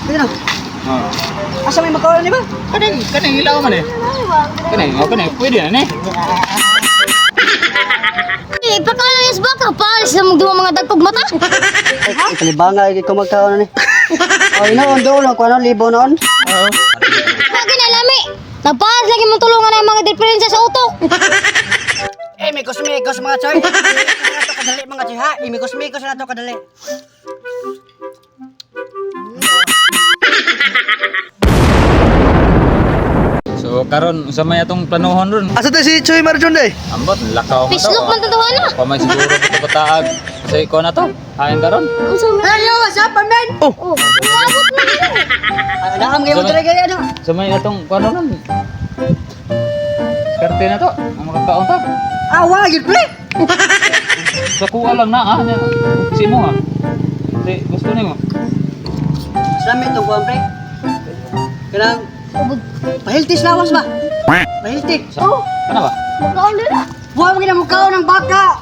Dito na. Oh. Asa may makaon ni ba? Kaning kaning ilaw man eh. Kaning, oh, kaning pwede na ni. Eh, pagkaon na yung baka, pares na mong duwa mga dagkog mata. Ay, palibanga ikaw magkaon ni. Ay, noon doon ako ano libo noon. Oo. Lagi na lami. Napares lagi mong tulungan ang mga diferensya sa utok. Eh, mikos-mikos mga choy. Mikos na to kadali mga choy ha. Eh, mikos-mikos na to kadali. So karon unsa may atong planohon ron? Asa tayo si Choy Marjon day? Ambot lakaw mo to. Pislok man tatawa na. Pamay siguro ko pataag. Sa ikaw na to. Ayon karon. Unsa man? Hello, what's up, man? Oh, Oh, abot na yun. Ano ang gayon talaga ano? Sa may atong kuno ron. Skarte na to. Ang makakaon ta. Ah, wa gyud pre. Sa kuha lang na ah. Si mo ah. Si gusto nimo. Sa itong kuwan pre. Kanang pahiltis lawas ba? Pahilti. Sa, oh. Kana ba? Magkaon nila. Buha mo gina ng baka.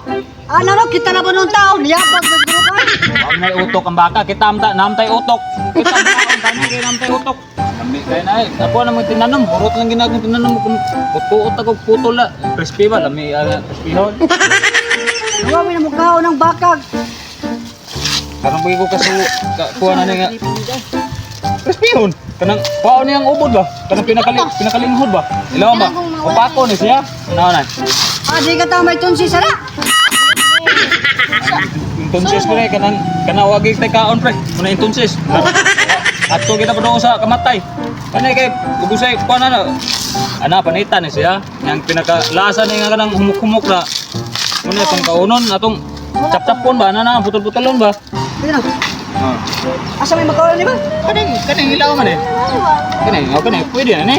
Ano no, kita na ba nung tao? Niyabag na siguro ka. Ang may utok ang baka, kita amta, namtay utok. Kita amta, kami kay namtay utok. Kami kay na eh. Ako na mo tinanom, hurot lang ginagong tinanom kung kutuot ako putol la. Crispy ba lami ana crispy hon. Buha mo gina ng baka. Karon pagi ko kasu ka, kuha na ni nga. Crispy hon. Kanang kuha niyang ubod ba? Kanang pinakalinghod ba? Ilaw ba? Upako ni siya. Ano na? Ah, di ka tao may tunsi sara. Intunsis pre kanang kanang wagi tay kaon pre. Muna intunsis. Ato kita pa sa kamatay. Kanay kay ugusay kuha na na. Ana panitan ni siya. Yang pinakalasa ni nga kanang humuk-humuk na. Muna itong kaunon atong chap-chapon ba ana na putol-putolon ba? Dito na. Oh. Asa may makaon ni ba? Kaning kaning ilaw man eh. Kaning oh kaning pwede na ni.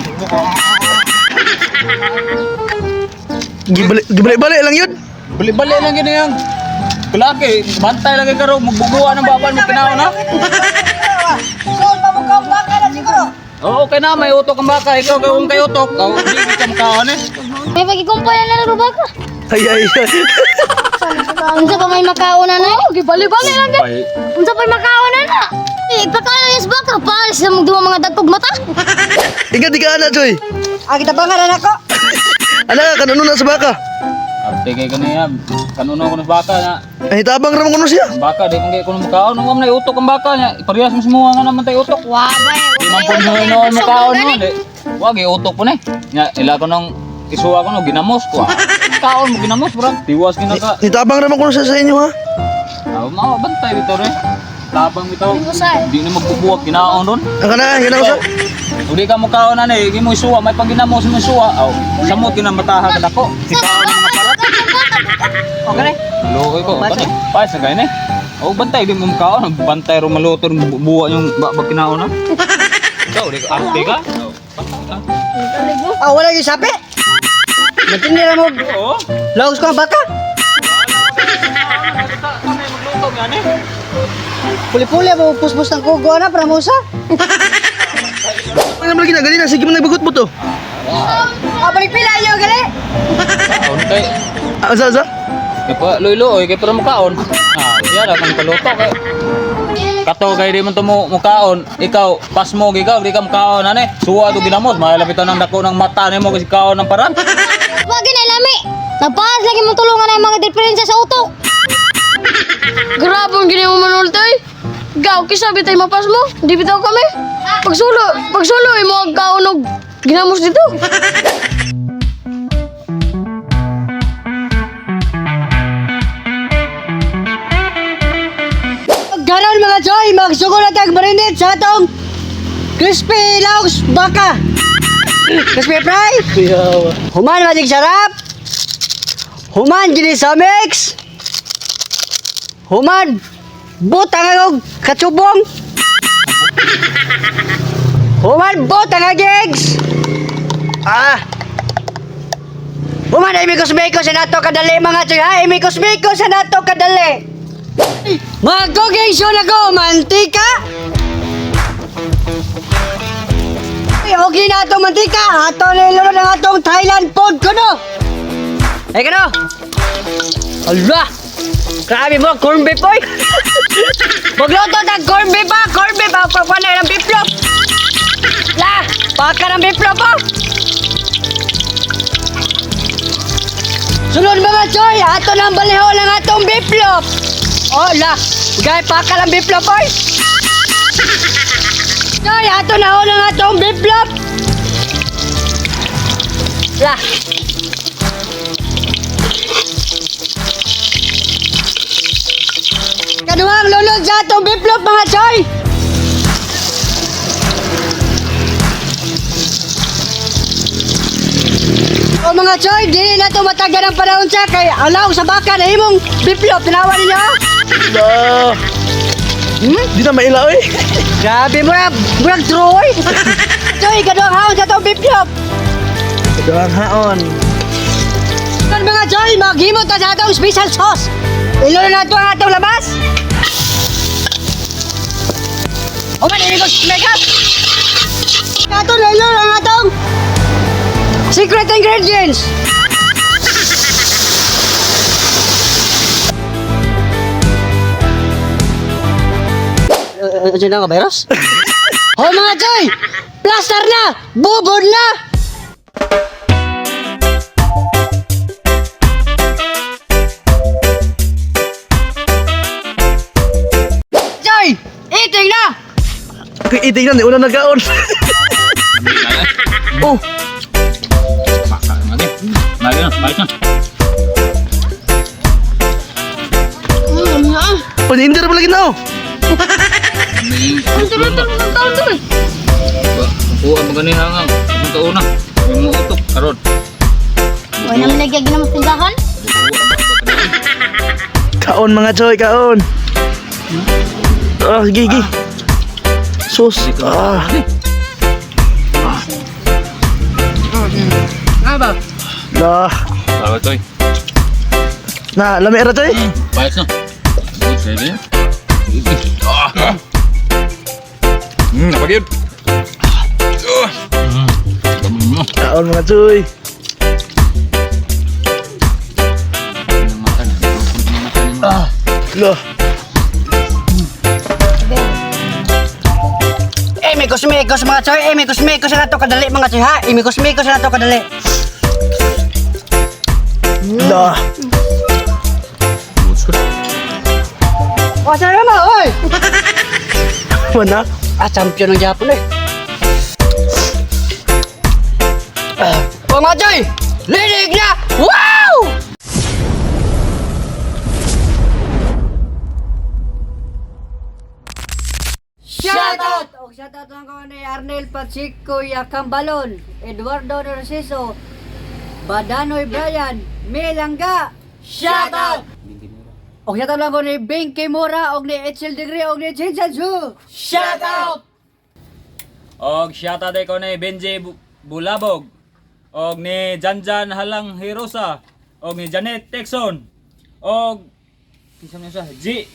gibalik-balik lang yun. Bali-bali lang gini yang Kulaki, bantay lagi karo magbubuan ng baban mo kinaon na. Sol pa mo kaon baka na siguro. Oo, okay na, may utok ang baka. Ikaw, kung kay utok. Oh, hindi ka makaon eh. May pagikumpay na laro baka. Ay, ay, ay. Unsa pa may makaon na na? Oh, gibali-bali lang. Ay, Unsa pa may makaon na na? Eh, pagkaon na yung baka, pares na mong duwa mga dagkog mata. Ingat di ka ana, Choy. Ah, kita bangalan ako. Ana ka, kanuno na sa baka. arte kay kaniya. Kanuno ko ng baka na. Ay, tabang ramon kuno siya. Ang baka, di kung kay kuno makaon. Nung na utok ang baka niya. Iparehas mo sa nga naman tayo utok. Wa ba? Di man po noon makaon mo. Di. Wag, utok po na eh. Nya, ila ko nung isuwa ko no, ginamos ko. Ah. Kaon mo ginamos, bro. Tiwas ginaka. Nitabang ramon kuno siya sa inyo, ha? Ah, mao bantay dito rin. Tabang bitaw. Di na magbubuwag ginaon ron. Ang kana, kana ko sa. Uli ka mo kaon na ni, mo isuwa, may pagginamos mo isuwa. Aw, samot ginamataha ka dako. Si kaon ng mga parat. Okay na. Luoy ko, bantay. Pa sa gay ni. Oh, bantay di mo kaon, bantay ro maluto ro buwa yung babag kinaon na. Ikaw, di ka arte ka. Oh, bantay ka. Ah, wala yung sapi. Matindi mo. Oo. Logos ko ang baka. Kami magluto nga ni. Puli-puli mo puspos ng kugo na para mo sa. Ano naman lagi na, ganina, sige mo nagbagot mo to. Ah, balik pila yo gali. Kaon kay. Ah, asa, asa? Kay pa luy-luoy kay para mukaon. Ah, siya ra kang paluto kay. Kato kay di man to mo mukaon, ikaw pasmo ikaw di ka mukaon ani. Suwa to ginamos, malapitan ng dako ng mata nimo kasi kaon ng paran. Wag na lami. Napares lagi mong tulungan ang mga diferensya sa utok. Grabe ang ginawa mo manultoy. Gaw, kisa bitay mapas mo. Di bitaw kami. Pagsulo, pagsulo, imo ang kaunog. Ginamos dito. Ganon mga choy, magsugo na tag marinate sa atong crispy laos baka. Crispy fry. Human magic sarap. Human gini sa mix. Human butang ang katsubong. Human butang ang eggs. Ah. Human ay mikos-mikos sa nato kadali mga choy ha. Mikos-mikos sa nato kadali. Mag-cooking show na ko, mantika! Ay, okay na itong mantika! Ato na iluro ng atong Thailand food ko no! Ay, kano! Ala! Grabe mo, corn beef, oy! Magluto ng corn beef, ha! Corn beef, ha! Pagpa na ilang biplo! Paka ng beef loaf oh. Sulod mga choy, ato na ang baliho ng atong beef loaf. Oh la, gay paka lang beef loaf oy. Choy, ato na ho ng atong beef loaf. La. Kaduhang lunod sa atong beef loaf mga choy. O mga choy, dili na to matagal ang panahon sa kay alaw sa baka na imong beef loaf. Tinawa ninyo? La. Di na maila oy. Grabe, murag, murag true oy. Choy, kaduhang haon sa atong beef loaf. Duhang haon. Kan mga choy, maghimo ta sa atong special sauce. Ilolo na to ang atong labas. O man, imigos makeup. Ato na ilolo ang atong secret ingredients. Ano na nga virus? Hoy mga choy! Plaster na! Bubod na! Choy! Eating na! Kay iting na ni una nagaon. Oh, Paka naman eh. Lagi na, balik na. paninder pa lagi na oh. Ang tuloy-tuloy ng taon doon. Kuha mo ganin hanggang. Ang kauna. Yung mga utok, karon. Wala naman lagi ginamos tindahan. Kaon mga choy, kaon. Ah, sige, sige. Sus. Ah. Nga ba? La. Bawa toy. Na, lami ra choy. Balik na. Pwede. Ah. Napagid. Kaon mga choy. Ah, la. Eh, may kosmekos mga choy. Eh, may kosmekos na to kadali mga choy ha. Eh, may kosmekos na to kadali. La. O, sana mo, oy! Wala. Ah, champion ng Japon eh. Ah, O mga choy! Linig na! Wow! Shoutout! Og shoutout lang ko ni Arnel Pacheco Yakambalon, Eduardo Narciso, Badanoy Brian, Melangga. Shoutout! Og shoutout lang ko ni Binky Mura, og ni Etchel Degree, og ni Chinchen Su. Shoutout! Og shoutout ko ni Benji Bulabog. Og ni Janjan Halang Hirosa. Og ni Janet Texon. Og kinsa man siya? G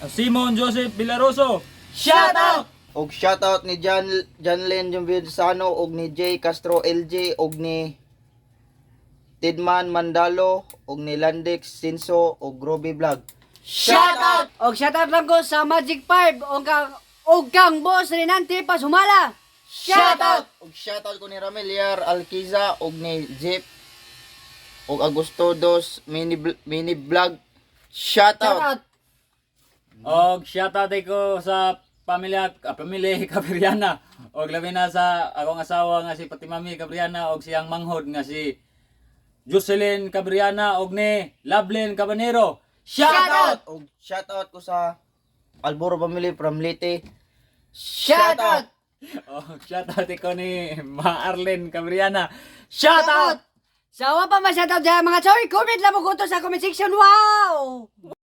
Simon Joseph Villaroso. Shoutout! Og shoutout ni John John Len Jumbidsano og ni Jay Castro LJ og ni Tidman Mandalo og ni Landix Sinso og Groby Vlog. Shoutout! Og shoutout lang ko sa Magic 5 og kang og kang boss Renante Pasumala. Shoutout! Og shoutout ko ni Ramelier Alquiza og ni Jeep og Agusto Dos mini mini vlog. Shoutout. Shoutout! Og shoutout ko sa pamilya pamilya Cabriana. Og labi na sa akong asawa nga si Patimami Cabriana og siyang manghod nga si Jocelyn Cabriana og ni Lovelyn Cabanero. Shoutout! Og shoutout ko sa Alboro family from Leyte. Shoutout! Og shoutout ko ni Ma Arlene Cabriana. Shoutout! Sa wa pa ma shoutout dyan mga choy, comment lang mo ko to sa comment section. Wow!